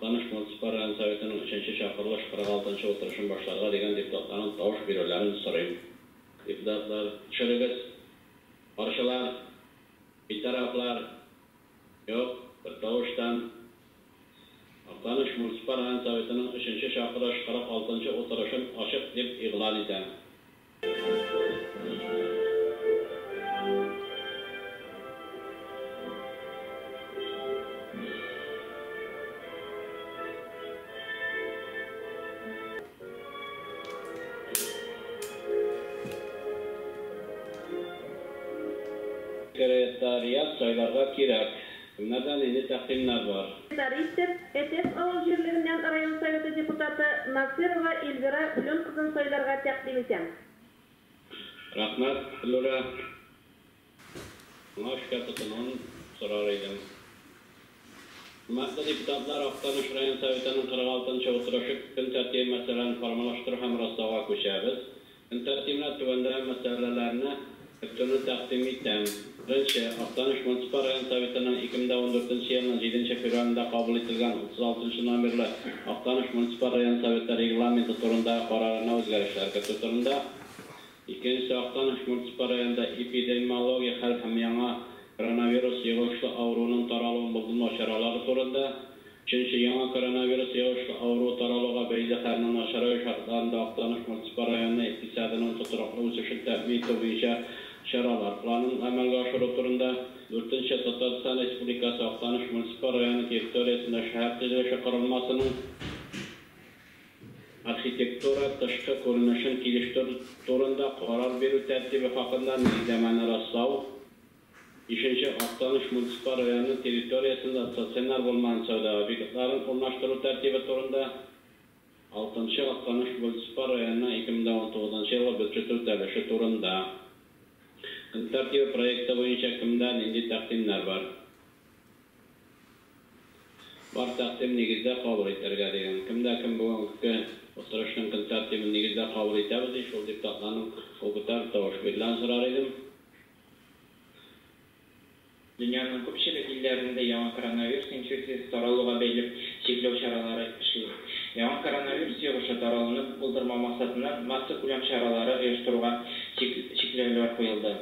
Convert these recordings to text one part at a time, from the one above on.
Актаныш муниципаль район Советының өченче чакырылыш 46 нчы утырышын башларга дигән депутатларның тавыш бирүләрен сорыйм. Депутатлар, төшерегез. Каршылар, битарафлар юк, бертавыштан Актаныш муниципаль район Советының өченче чакырылыш 46 нчы утырышын ачык дип игълан итәм. Секретариат сайларга кирәк. Кемнәрдә нинди тәкъдимнәр бар? Секретарь итеп, Әтәс авыл җирлегеннән район Советы депутаты Насыйрова Эльвира Флүн кызын сайларга тәкъдим итәм. Рәхмәт, Флүрә. Моңа эшкә тотынуын сорар идем. Хөрмәтле депутатлар, Актаныш район Советының 46 нчы утырышы көн тәртибе мәсьәләләрен формалаштыру һәм раслауга күчәбез. Көн тәртибенә түбәндәге мәсьәләләрне кертүне тәкъдим итәм. Беренче, Актаныш муниципаль район Советының 2014 нче елның җиденче февралендә кабул ителгән 36 нчы номерлы Актаныш муниципаль район Советы регламенты турындагы карарына үзгәрешләр кертү турында. Икенчесе, Актаныш муниципаль районында эпидемиологик хәл һәм яңа коронавирус йогышлы авыруының таралуын булдырмау чаралары турында. Өченче, яңа коронавирус йогышлы авыруы таралуга бәйле хәлнең начараю шартларында Актаныш муниципаль районы икътисадының тотрыклы үсешен тәэмин итү буенча чаралар планын гамәлгә ашыру турында. Дүртенче, Татарстан Республикасы Актаныш муниципаль районы территориясендә шәһәр төзелеше корылмасының, Архитектура тышкы күренешен килештерү турында карар бирү тәртибе хакында нигезләмәне раслау. Бишенче, Актаныш муниципаль районы территориясендә стационар булмаган сәүдә объектларын урнаштыру тәртибе турында. Алтынчы, Актаныш муниципаль районының 2019 нчы елгы бюджеты үтәлеше турында. Көн тәртибе проекты буенча кемдә нинди тәкъдимнәр бар? Бар тәкъдим нигездә кабул итәргә дигән. Кем дә кем бүгенге утырышның көн тәртибен нигездә кабул итәбез ди, шул депутатларның кул күтәреп тавыш бирүләрен сорар идем. Дөньяның күпчелек илләрендә яңа коронавирус инфекциясе таралуга бәйле чикләү чаралары эшли. Яңа коронавирус йогышы таралуны булдырмау максатыннан массакүләм чаралары оештыруга чикләүләр куелды.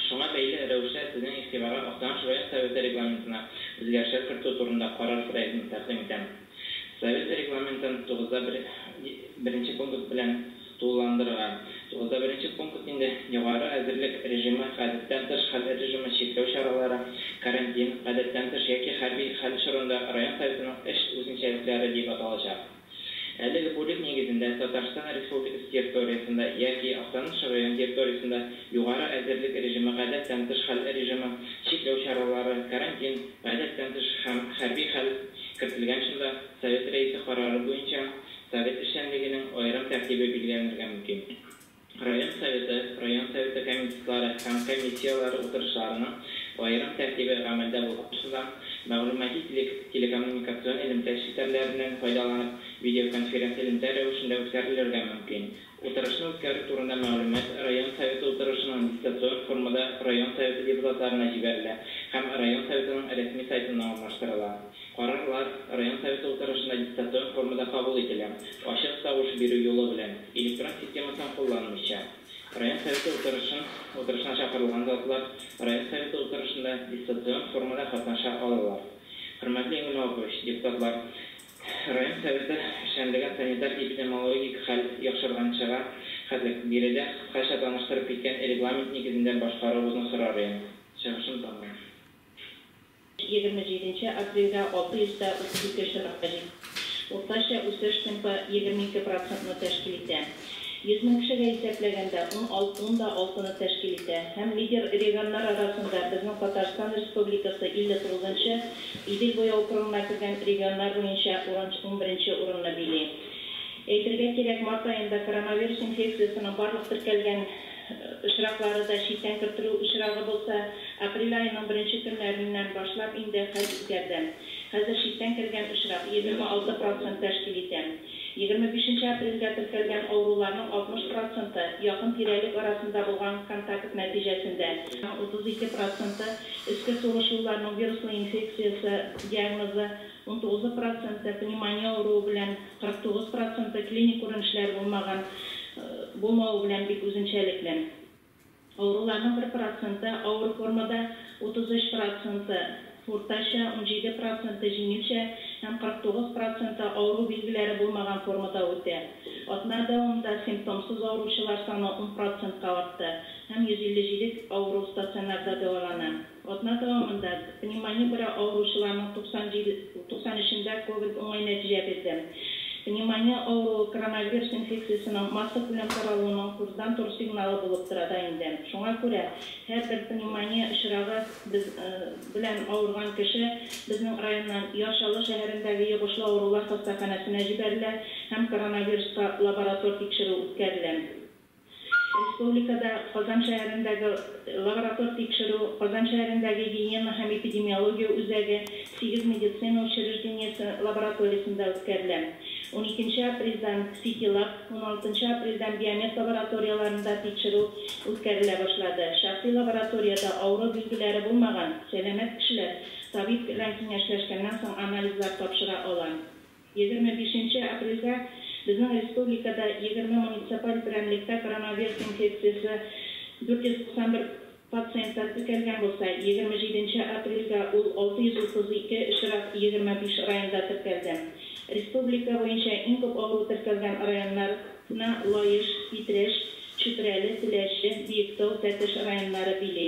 Шуңа бәйле рәвештә сезнең игътибарга Актаныш район Советы регламентына үзгәрешләр кертү турында карар проектын тәкъдим итәм. Совет регламентын тугызда бер беренче пункт белән тулыландырырга. Тугызда беренче пункт инде югары әзерлек режимы, гадәттән тыш хәл режимы, чикләү чаралары, карантин, гадәттән тыш яки хәрби хәл чорында район Советының эш үзенчәлекләре дип аталачак. Әлеге бүлек нигезендә Татарстан Республикасы территориясендә яки Актаныш районы территориясендә югары әзерлек режимы, гадәттән тыш хәл режимы, чикләү чаралары, карантин, гадәттән тыш һәм хәрби хәл кертелгән чорда Совет Рәисе карары буенча Совет эшчәнлегенең аерым тәртибе билгеләнергә мөмкин. Район Советы, район Советы комитетлары һәм комиссияләре утырышларының аерым тәртибе гамәлдә булган чорда, мәгълүмати телекоммуникацион элемтә челтәрләреннән файдаланып, видеоконференцэлемтә рәвешендә үткәрелергә мөмкин. Утырышны үткәрү турында мәгълүмат район Советы утырышының дистанцион формада район Советы депутатларына җибәрелә һәм район Советының рәсми сайтында урнаштырыла. Карарлар район Советы утырышында дистанцион формада кабул ителә, ачык тавыш бирү юлы белән, электрон системасын кулланмыйча. Район Советы утырышын утырышына чакырылган затлар район Советы утырышында дистанцион формада катнаша алалар. Хөрмәтле Иңүл Ваһапович, депутатлар, район Советы эшчәнлеген санитар-эпидемиологик хәл яхшырганчыга хәтле, биредә кыскача таныштырып киткән регламент нигезендә башкаруыгызны сорар идем. Чыгышым тәмам. 27 нче апрельгә 632 очракка җитте. Уртача үсеш темпы 22 процентны тәшкил итә. 100 мең кешегә исәпләгәндә, ун ал ун да алтыны тәшкил итә. Һәм лидер регионнар арасында безнең Татарстан Республикасы 59 нчы, Идел буе округына кергән регионнар буенча урын унберенче урынны били. Әйтергә кирәк, март аенда коронавирус инфекциясенең барлык теркәлгән очраклары да читтән кертелү очрагы булса, апрель аеның беренче көннәреннән башлап инде хәл үзгәрде. Хәзер читтән кергән очрак 26 процент тәшкил итә. 25 апрельгә теркәлгән авыруларның 60 проценты якын тирәлек арасында булган контакт нәтиҗәсендә. 32 проценты өске сулыш юлларының вируслы инфекциясе диагнозы, 19 проценты пневмония авыруы белән, 49 проценты клиник күренешләр булмаган булмавы белән бик үзенчәлекле. Авыруларның 1 проценты авыр формада, 33 проценты уртача, 17 проценты җиңелчә һәм 49 проценты авыру билгеләре булмаган формада үтә. Атна дәвамында симптомсыз авыручылар саны 10 процентка артты һәм 157 авыру стационарда дәвалана. Атна дәвамында пневмония белән авыручыларның 93-ендә ковид уңай нәтиҗә бирде. Пневмония авыруы коронавирус инфекциясенең массакүләм таралуының турыдан-туры сигналы булып тора да инде. Шуңа күрә һәрбер пневмония очрагы без белән авырган кеше безнең районнан Яр Чаллы шәһәрендәге йогышлы авырулар хастаханәсенә җибәрелә һәм коронавируска лаборатор тикшерү үткәрелә. Республикада Казан шәһәрендәге лаборатор тикшерү, Казан шәһәрендәге гигиена һәм эпидемиология үзәге, сигез медицина учреждениесе лабораториясендә үткәрелә. 12 апрельдән Ситилаб, 16 апрельдән Биомед лабораторияләрендә тикшерү үткәрелә башлады. Шәхси лабораториядә авыру билгеләре булмаган сәламәт кешеләр табиб белән киңәшләшкәннән соң анализлар тапшыра ала. 25 апрельгә безнең республикада 20 муниципаль берәмлектә коронавирус инфекциясе 491 пациентта теркәлгән булса, 27 апрельгә ул 632 очрак 25 районда теркәлде. Республика буенча иң күп авыру теркәлгән районнарны Лаеш, Питрәч, Чүпрәле, Теләче, Биектау, Тәтеш районнары били.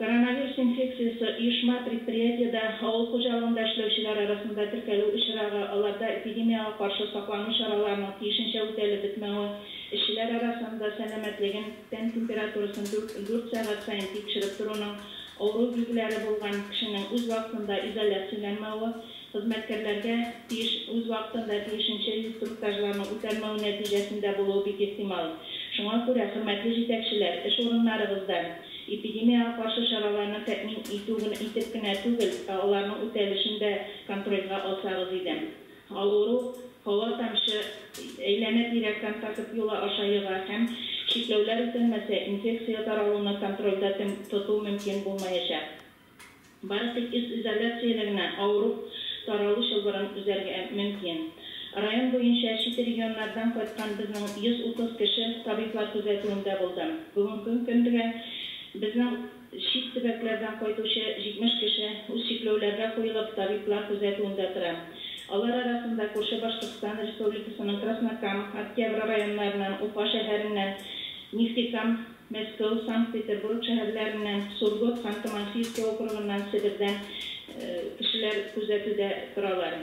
Коронавирус инфекциясе оешма, предприятиедә, авыл хуҗалыгында эшләүчеләр арасында теркәлү очрагы, аларда эпидемиягә каршы саклану чараларының тиешенчә үтәлеп бетмәве, эшчеләр арасында сәламәтлеген, тән температурасын дүрт сәгать саен тикшереп торуның, авыру билгеләре булган кешенең үз вакытында изоляцияләнмәве, хезмәткәрләргә тиеш үз вакытында тиешенчә инструктажларның үтәлмәве нәтиҗәсендә булуы бик ихтимал. Шуңа күрә, хөрмәтле җитәкчеләр, эш урыннарыгызда эпидемиягә каршы чараларны тәэмин итү итеп кенә түгел, ә аларның үтәлешен дә контрольгә алсагыз иде. Авыру һава-тамчы әйләнә-тирә контакт юлы аша йога һәм чикләүләр үтәлмәсә, инфекция таралуны контрольдә тоту мөмкин булмаячак. Бары тик үзизоляциядә генә авыру таралу чылбырын өзәргә мөмкин. Район буенча чит регионнардан кайткан безнең 130 кеше табиблар күзәтүендә булды. Бүгенге көнгә безнең чит төбәкләрдән кайтучы 70 кеше үзчикләүләргә куелып, табиблар күзәтүендә тора. Алар арасында күрше Башкортстан Республикасының Краснокам, Октябрь районнарыннан, Уфа шәһәреннән, Нефтекам, Мәскәү, Санкт-Петербург шәһәрләреннән, Сургут, Ханты-Мансийский округыннан, Себердән кешеләр күзәтүдә торалар.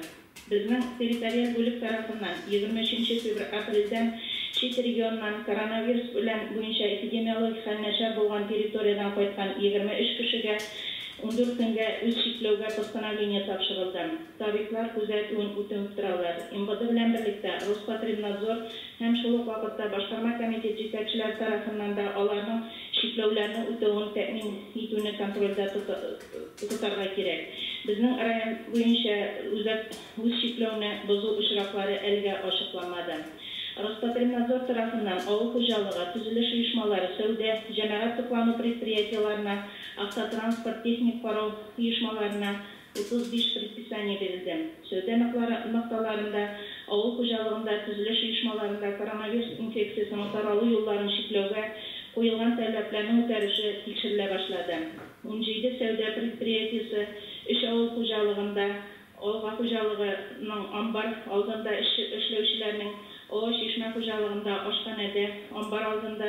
Безнең территориаль бүлек тарафыннан 23 нче апрельдән чит регионнан коронавирус белән буенча эпидемиологик хәл начар булган территориядән кайткан 23 кешегә 14 көнгә үзчикләүгә постановление тапшырылды. Табиблар күзәтүен үтеп торалар. МВД белән берлектә Роспотребнадзор һәм шул ук вакытта Башкарма комитет җитәкчеләре тарафыннан да аларның чикләүләрне үтәвен тәэмин итүне контрольдә тотарга кирәк. Безнең район буенча үзәк үзчикләүне бозу очраклары әлегә ачыкланмады. Роспотребнадзор тарафыннан авыл хуҗалыгы, төзелеш оешмалары, сәүдә, җәмәгать туклану предприятиеләренә, автотранспорт, техник карау оешмаларына 35 предписание бирелде. Сәүдә нокталарында, авыл хуҗалыгында, төзелеш оешмаларында коронавирус инфекциясенең таралу юлларын чикләүгә куелган таләпләрнең үтәлеше тикшерелә башлады. 17 сәүдә предприятиесе, өч авыл хуҗалыгында, Алга хуҗалыгының амбар алдында эшләүчеләрнең, Олы Чишмә хуҗалыгында ашханәдә, амбар алдында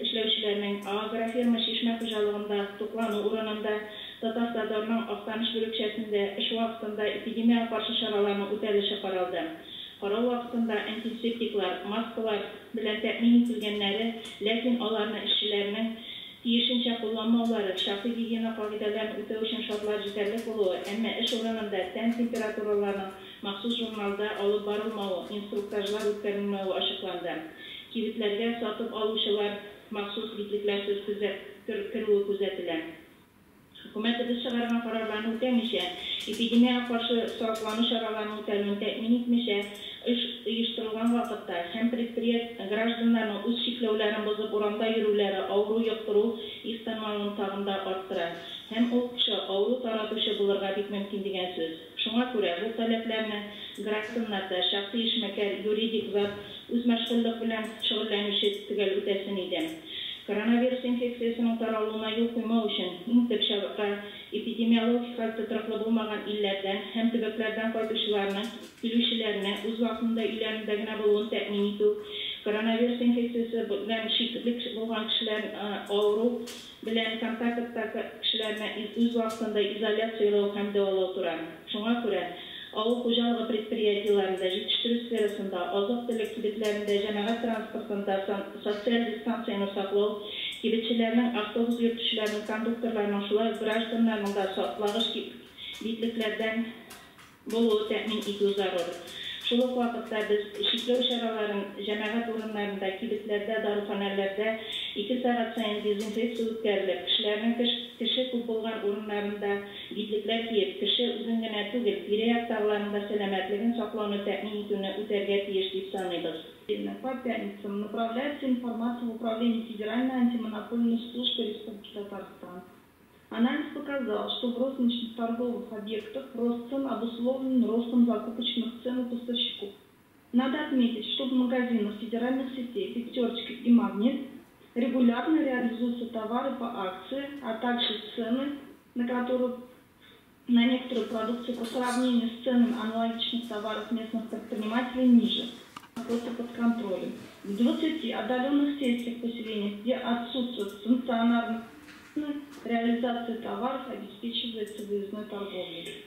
эшләүчеләрнең, Агрофирма Чишмә хуҗалыгында туклану урынында, Татавтодорның Актаныш бүлекчәсендә эш вакытында эпидемиягә каршы чараларның үтәлеше каралды. Карау вакытында антисептиклар, маскалар белән тәэмин ителгәннәре, ләкин аларны эшчеләрнең тиешенчә кулланмаулары, шәхси гигиена кагыйдәләрен үтәү өчен шартлар җитәрлек булуы, әмма эш урынында тән температураларының махсус журналда алып барылмавы, инструктажлар үткәрелмәве ачыкланды. Кибетләргә сатып алучылар махсус битлекләрсез керүе күзәтелә. Хөкүмәтебез чыгарган карарларны үтәмичә, эпидемиягә каршы саклану чараларының үтәлүен тәэмин итмичә, Эш оештырылган вакытта һәм предприят гражданнарның үз чикләүләрен бозып урамда йөрүләре авыру йоктыру ихтималын тагын да арттыра һәм ул кеше авыру таратучы булырга бик мөмкин дигән сүз. Шуңа күрә бу таләпләрне гражданнар да, шәхси эшмәкәр, юридик зат, үзмәшгульлек белән шөгыльләнүче төгәл үтәсен иде. Коронавирус инфекциясенең таралуына юл куймау өчен иң төп чара, эпидемиологик хәл тотрыклы булмаган илләрдән һәм төбәкләрдән кайтучыларны, килүчеләрне үз вакытында өйләрендә генә булуын тәэмин итү, коронавирус инфекциясе белән шикле булган кешеләр авыру белән контактта кешеләрне үз вакытында изоляцияләү һәм дәвалау тора. Шуңа күрә авыл хуҗалыгы предприятиеләрендә, җитештерү сферасында, азык-төлек кибетләрендә, җәмәгать транспортында социаль дистанцияне саклау, кибетчеләрнең, автобус йөртүчеләрнең, кондукторларның, шулай ук гражданнарның да саклагыч битлекләрдән булуы тәэмин итү зарур. Шул ук вакытта без чикләү чараларын җәмәгать урыннарында, кибетләрдә, даруханәләрдә 2 сәгать саен дезинфекция үткәрелеп, кешеләрнең кеше күп булган урыннарында битлекләр киеп, кеше үзен генә түгел, тирә-яктагыларның да сәламәтлеген саклауны тәэмин итүне үтәргә тиеш дип саныйбыз. По пятницам направляется информация в Управление Федеральной антимонопольной службы Республики Татарстан. Анализ показал, что в розничных торговых объектах рост цен обусловлен ростом закупочных цен у поставщиков. Надо отметить, что в магазинах федеральных сетей «Пятерочка» и «Магнит» регулярно реализуются товары по акции, а также цены, на некоторую продукцию по сравнению с ценами аналогичных товаров местных предпринимателей ниже, находится под контролем. В 20 отдаленных сельских поселениях, где отсутствует стационарный, реализация товаров обеспечивается выездной торговлей.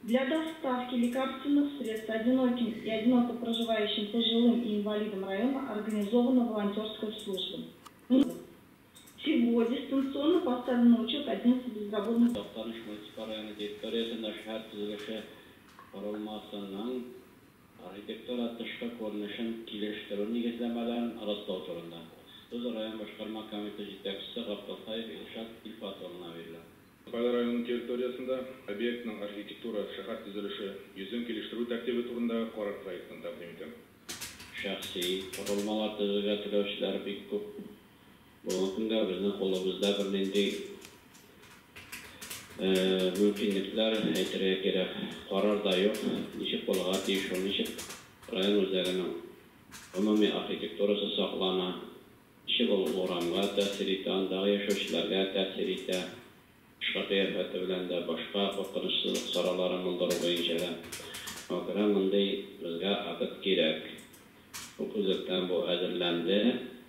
Для доставки лекарственных средств одиноким и одиноко проживающим пожилым и инвалидам района организована волонтерская служба. Всего дистанционно поставлен на учет 11 безработных. Актаныш муниципаль районы территориясендә шәһәр төзелеше корылмасының архитектура тышкы күренешен килештерү нигезләмәләрен раслау турында. Сүз район башкарма комитеты җитәкчесе Габделхаев Илшат Илфат улына бирелә. Муниципаль район территориясендә объектның архитектура шәһәр төзелеше йөзен килештерү тәртибе турындагы карар проектын тәкъдим итәм. Шәхси корылмалар төзергә теләүчеләр бик күп. Бүгенге көндә безнең кулыбызда бернинди мөмкинлекләр әйтергә кирәк. Карар да юк. Ничек булырга тиеш ул, ничек район үзәгенең гомуми архитектурасы саклана, ничек ул урамга тәэсир итә, андагы яшәүчеләргә тәэсир итә, тышкы кыяфәте белән дә башка куркынычсызлык чараларын булдыру буенча да. Шуңа күрә мондый безгә акт кирәк. Бу күзлектән бу әзерләнде,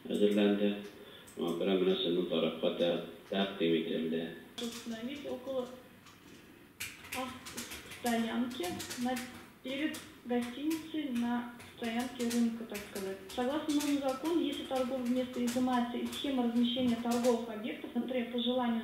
әзерләнде. Шуңа күрә менә сезнең тарафка тәкъдим ителде. Установить около стоянки перед гостиницей на стоянке рынка, так сказать. Согласно новому закону, если торговое место изымается из схемы размещения торговых объектов, например, по желанию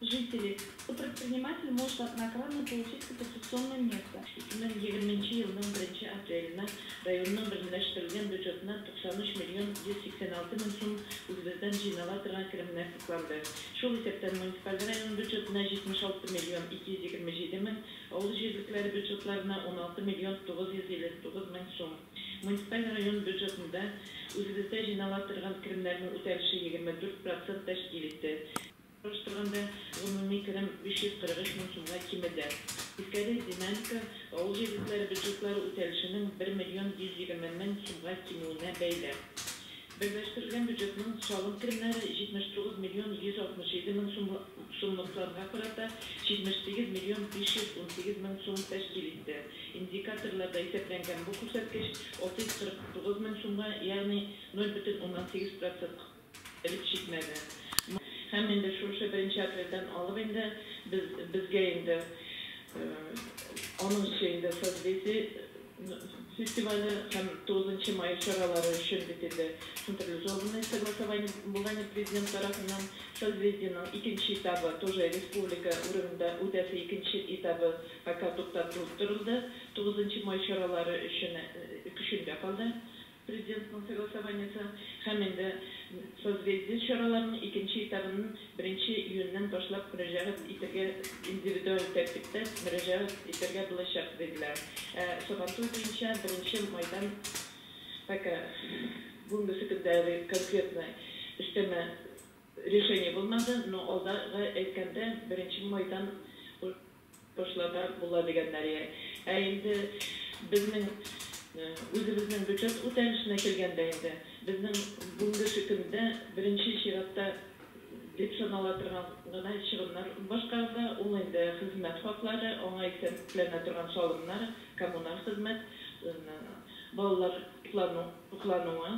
жителей, то предприниматель может однократно получить компенсационное место. 2020 елның 1 апреленә районның берләштерелгән бюджетына 93 миллион 186 мең сум үзебездән җыйнала торган керемнәр тупланды. Шул исәптән муниципаль район бюджетына 76 миллион 227 мең, авыл җирлекләре бюджетларына 16 миллион 959 мең сум. Муниципаль район бюджетында үзебездә җыйнала торган керемнәрнең үтәлеше 24% тәшкил итте. Чагыштырганда гомуми керем 543 мең сумга кимеде. Тискәре динамика авыл җирлекләре бюджетлары үтәлешенең 1 миллион 120 мең сумга кимүенә бәйле. Берләштерелгән бюджетның салым керемнәре 79 миллион 167 мең сумлыкларга карата 78 миллион 518 мең сум тәшкил итте. Индикаторларда исәпләнгән бу күрсәткеч 649 мең сумга, ягъни 0,8% элек җитмәде. Һәм инде шушы 1 апрельдән алып инде безгә инде аның өчен инде Созвездие фестивале һәм 9 май чаралары өчен бит инде централизованное согласование булган президент тарафыннан. Созвездиеның икенче этабы тоже республика уровеньда үтәсе икенче этабы пока туктатылып торылды. 9 май чаралары өчен көчендә калды. президентның согласованиесе һәм инде Созвездие чараларының икенче этабын 1 июньнән башлап мөрәҗәгать итәргә, индивидуаль тәртиптә мөрәҗәгать итәргә булачак, диделәр. Ә Сабантуй буенча 1 майдан пока бүгенгесе көндә әле конкретно өстәмә решение булмады, но алдагы әйткәндә 1 майдан башларга була дигәннәр. Ә инде безнең үзебезнең бюджет үтәлешенә килгәндә инде безнең бүгенге көндә беренче чиратта дип санала торган гына чыгымнар башкарыла, ул инде хезмәт хаклары, аңа исәпләнә торган салымнар, коммуналь хезмәт, балалар туклануы.